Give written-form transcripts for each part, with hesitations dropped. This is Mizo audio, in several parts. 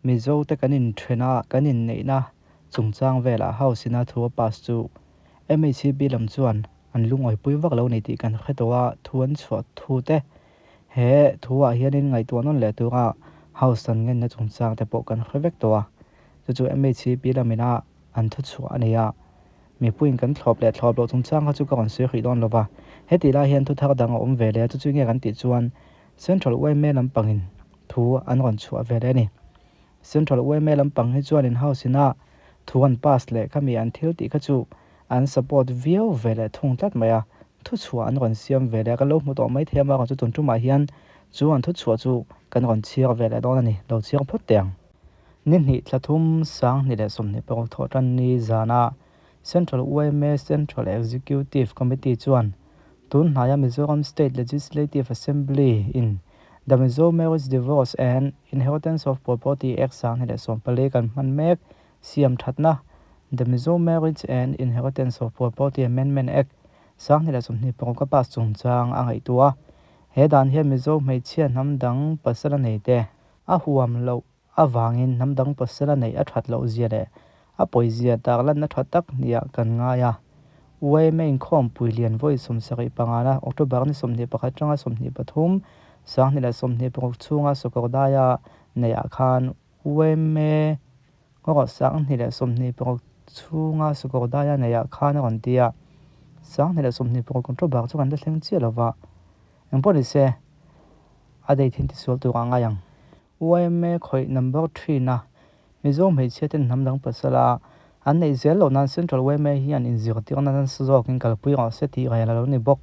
Mizo te kan inthen a, kan inneihna chungchang velah House ina thu a pass chu MHCP lam chuan an lungawipui vak lo ni tih kan hre tawh a, thu an chhuah thu te he thu ah hianin ngaihtuah nawn leh tura House an ngenna chungchang te pawh kan hre vek tawh a, chu chu MHCP lamina an thu chhuah a nei a, mipuiin kan thlawp leh thlawp loh chungchang kha chu ka rawn sawi hrih dawn lo va, hetih lai hian thu thar dang a awm ve leh a, chu chu nge kan tih chuan Central yma lampangin thu an rawn chhuah ve leh a ni. Central yma lampang hi chuanin House ina thu an pass leh khami an thil tih kha chu an support viau ve leh thung tlat mai a, thuchhuah an rawn siam ve leh a, kan lo hmu tawh mai thei a, amaherawhchu tun tumah hian chu an thuchhuah chu kan rawn chhiar ve leh dawn a ni, lo chhiar phawt teh ang. Ni hnih thla thum 2026 thawh tan ni zana Central yma Central Executive Committee chuan tun hnaia Mizoram State Legislative Assembly in The Mizo Marriage Divorce and Inheritance of Property Act 2014 kan hman mek siam thatna The Mizo Marriage and Inheritance of Property Amendment Act 2026 a pass chungchang a ngaihtuah a. He dan hian Mizo hmeichhia hnam dang pasal a nei te a huam loh avangin hnam dang pasal a neih a that loh zia leh a pawizia tarlanna tha tak nia kan ngai a. Yma inkhawmpui lian vawi 75 na October ni 21 atanga 23, 2026 chhunga Sawkawrdaia neihah khan yma rawh 2026 chhunga Sawkawrdaia neihah khan a rawn ti a. 2026 October chu kan la thleng chiah lova, engpawh ni se a date hi an tisual tur a ngai ang. Yma khawih number thin a, Mizo hmeichhia ten hnam dang pasal a an neih zel loh nan Central yma hian inzirtirna nasa zawkin kalpui rawh se tih rel a lo ni bawk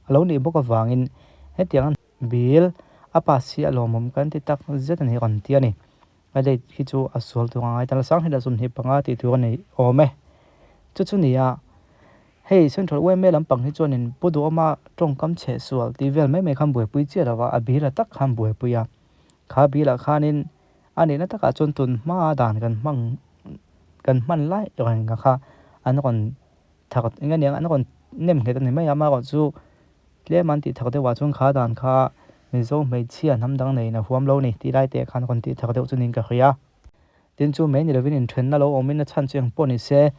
a lo nih bawk avangin hetiang bill a pass hi a lawmawm kan ti tak zet a ni rawn ti a ni. A date hi chu a sual tur a ngai ta lo, 2025 tih tur a ni awm e. Chu chu ni a, hei Central yma lampang hi chuanin Pu Duhawma tawngkam chhe sual tih vel mai mai khan buaipui chiah lo va, a bill a tak khan buaipui a. Kha bill ah khanin a nihna takah chuan tun hma dan kan hmang kan hman lai reng a kha an rawn thar eng aniang an rawn nem nghet a ni mai a, amaherawh chu tlem an tih thar deuh ah chuan kha dan kha Mizo hmeichhia hnam dang neiin a huam lo ni tih lai te khan rawn tih thar deuh chu niin ka hria. Tin chu mai ni lovin inthenna lo awmin a chhan chu engpawh ni se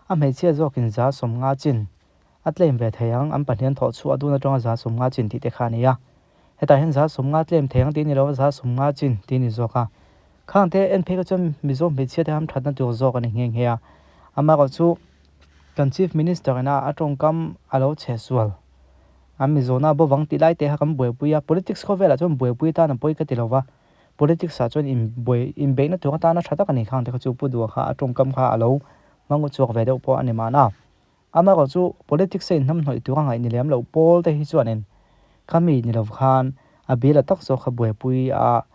a hmeichhia zawkin 50% chin a claim ve thei ang, an pahnian thawh chhuah dun atanga 50% chin tih te kha a ni a. Hetah hian 50% claim thei ang tih a ni lo a, 50% chin tih a ni zawk a. Khang te en phei kha chuan Mizo hmeichhia te ham thatna tur zawk a ni nghe nghe a. Amaherawh chu kan Chief Minister ina a tawngkam a lo chhe sual. An Mizona bawvang tih lai te kha kan buaipui a, politics khawvelah chuan buaipui tan a pawi ka ti lo va. Politics ah chuan inbuai inbeihna tur atana tha tak a ni khang te kha chu Pu Duha kha a tawngkam kha a lo hmang chhuak ve deuh pawh a ni mahna. Amaherawh chu politics a inhnamhnawih tur a ngaih ni lem loh pawl te hi chuanin khami ni lo khan a bill a tak zawk kha buaipui a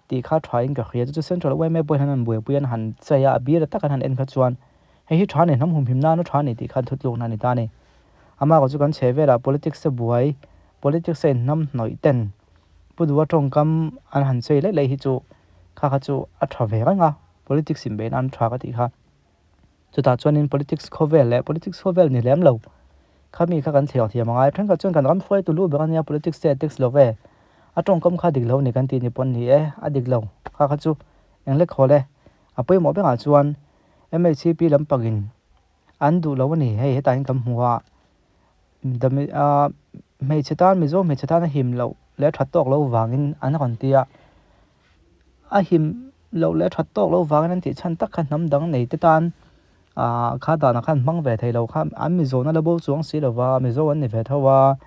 tih kha tha in ka hria. Chu chu Central yma pawhin an han buaipui an han chei a, a bill a tak an han en kha chuan hei hi tha ni hnam humhim nan a tha ni tih khan thutlukna a ni ta a ni. Amaherawh chu kan chhe velah politics a buai, politics a inhnamhnawih ten Pu Duha tawngkam an han chei laih laih hi chu kha kha chu a tha ve reng a, politics inbeih nan tha ka tih kha. Chutah chuanin politics khawvel leh politics khawvel ni lem lo khami kha kan thlir thiam angai. Thenkhat chuan kan ram hruaitu lu ber ania politics te a tax lo ve, a tawngkam kha dik lo ni kan tih ni pawn ni e, a dik lo kha kha chu eng lek hawl e. A pawimawh berah chuan MHCP lampangin an duh lo a ni hei hetah hian kan hmu a, hmeichhe tan Mizo hmeichhe tan a him loh leh a that tawk loh vangin an rawn ti a. A him loh leh a that tawk loh vangin an tih chhan tak kha hnam dang nei te tan ah kha danah khan hmang ve thei lo kha an Mizona la bo chuang si lova Mizo an ni ve tho a,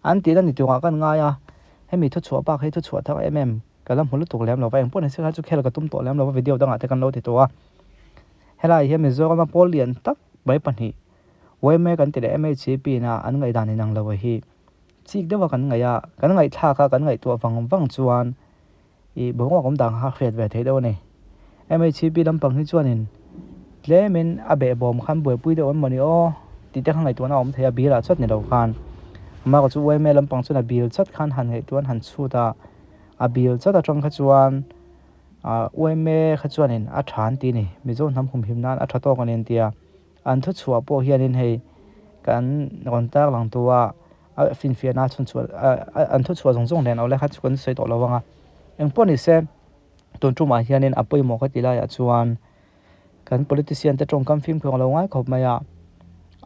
an tihna ni turah kan ngai a, hemi thuchhuah bak hi thuchhuah thar em em ka la hmu lutuk lem lova engpawh ni se kha chu khel ka tum tawh lem lova video dangah te kan lo ti tawh a, helai hian Mizorama pawl lian tak mai pahnih yma kan ti leh MHCP in a an ngaihdan inang lo hi. Chik deuha kan ngaih a, kan ngaihthlak a, kan ngaihtuah vang vang chuan ih boruak awm dan kha hriat ve theih deuh a ni. MHCP lampang hi chuanin tlemin a behbawm khan buaipui deuh em mawni aw tih te kha ngaihtuahna a awm thei a, bill ah chawt ni lo khan. Amaherawhchu chu yma lampang chuan a bill chawt khan han ngaihtuah an han chhut a, a bill chawt atang kha chuan ah yma kha chuanin a tha an ti a ni, Mizo hnam humhim nan a tha tawk a ni an ti a. An thuchhuah pawh hianin hei kan rawn tarlang tu a, a finfiahna chhunchhuah an thuchhuah zawng zawng nen awle kha chu kan sawi tawh lo ang a. Engpawh ni se, Tun tumah hianin a pawimawh ka ti laiah chuan kan politician te tawngkam fimkhur a lo ngai khawp mai a,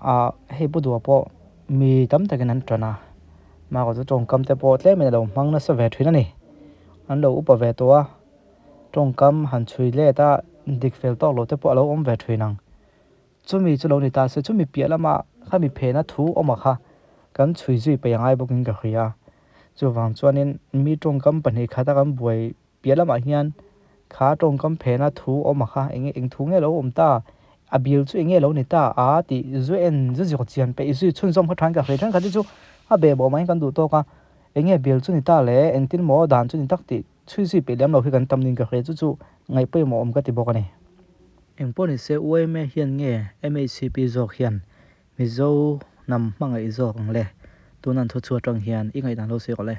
ah hei pu duh pawh mi tam takin an tan a, mahrawh chu tawngkam te pawh tlemin a lo hmang nasa ve thin a ni. An lo upa ve tawh a, tawngkam han chhui let a dik fel tawk loh te pawh a lo awm ve thin ang. Chumi chu lo ni ta se, chumi piah lama khami phena thu awm a kha kan chhui zui peih angai bawkin ka hria. Chuvang chuanin mi tawngkam pahnih khata kan buai piah lamah hian kha tawngkam phena thu awm a kha eng eng thu nge lo awm ta, a bil chu eng nge lo ni ta a tih zu en zu zir chian peih zui chhunzawm kha than ka hria. Thenkhat hi chu a beh bawh mai kan duh tawk a, eng nge bil chu ni ta le, engtin maw dan chu ni tak tih chhui zui peih lem lo hi kan tam niin ka hria. Chu chu ngaih pawimawh awm ka ti bawk a ni. Engpawh ni se yma hian nge MHCP zawk hian Mizo hnam hmangaih zawk ang le? Tun an thu chhuah atang hian i ngaihdan lo sawi rawh le.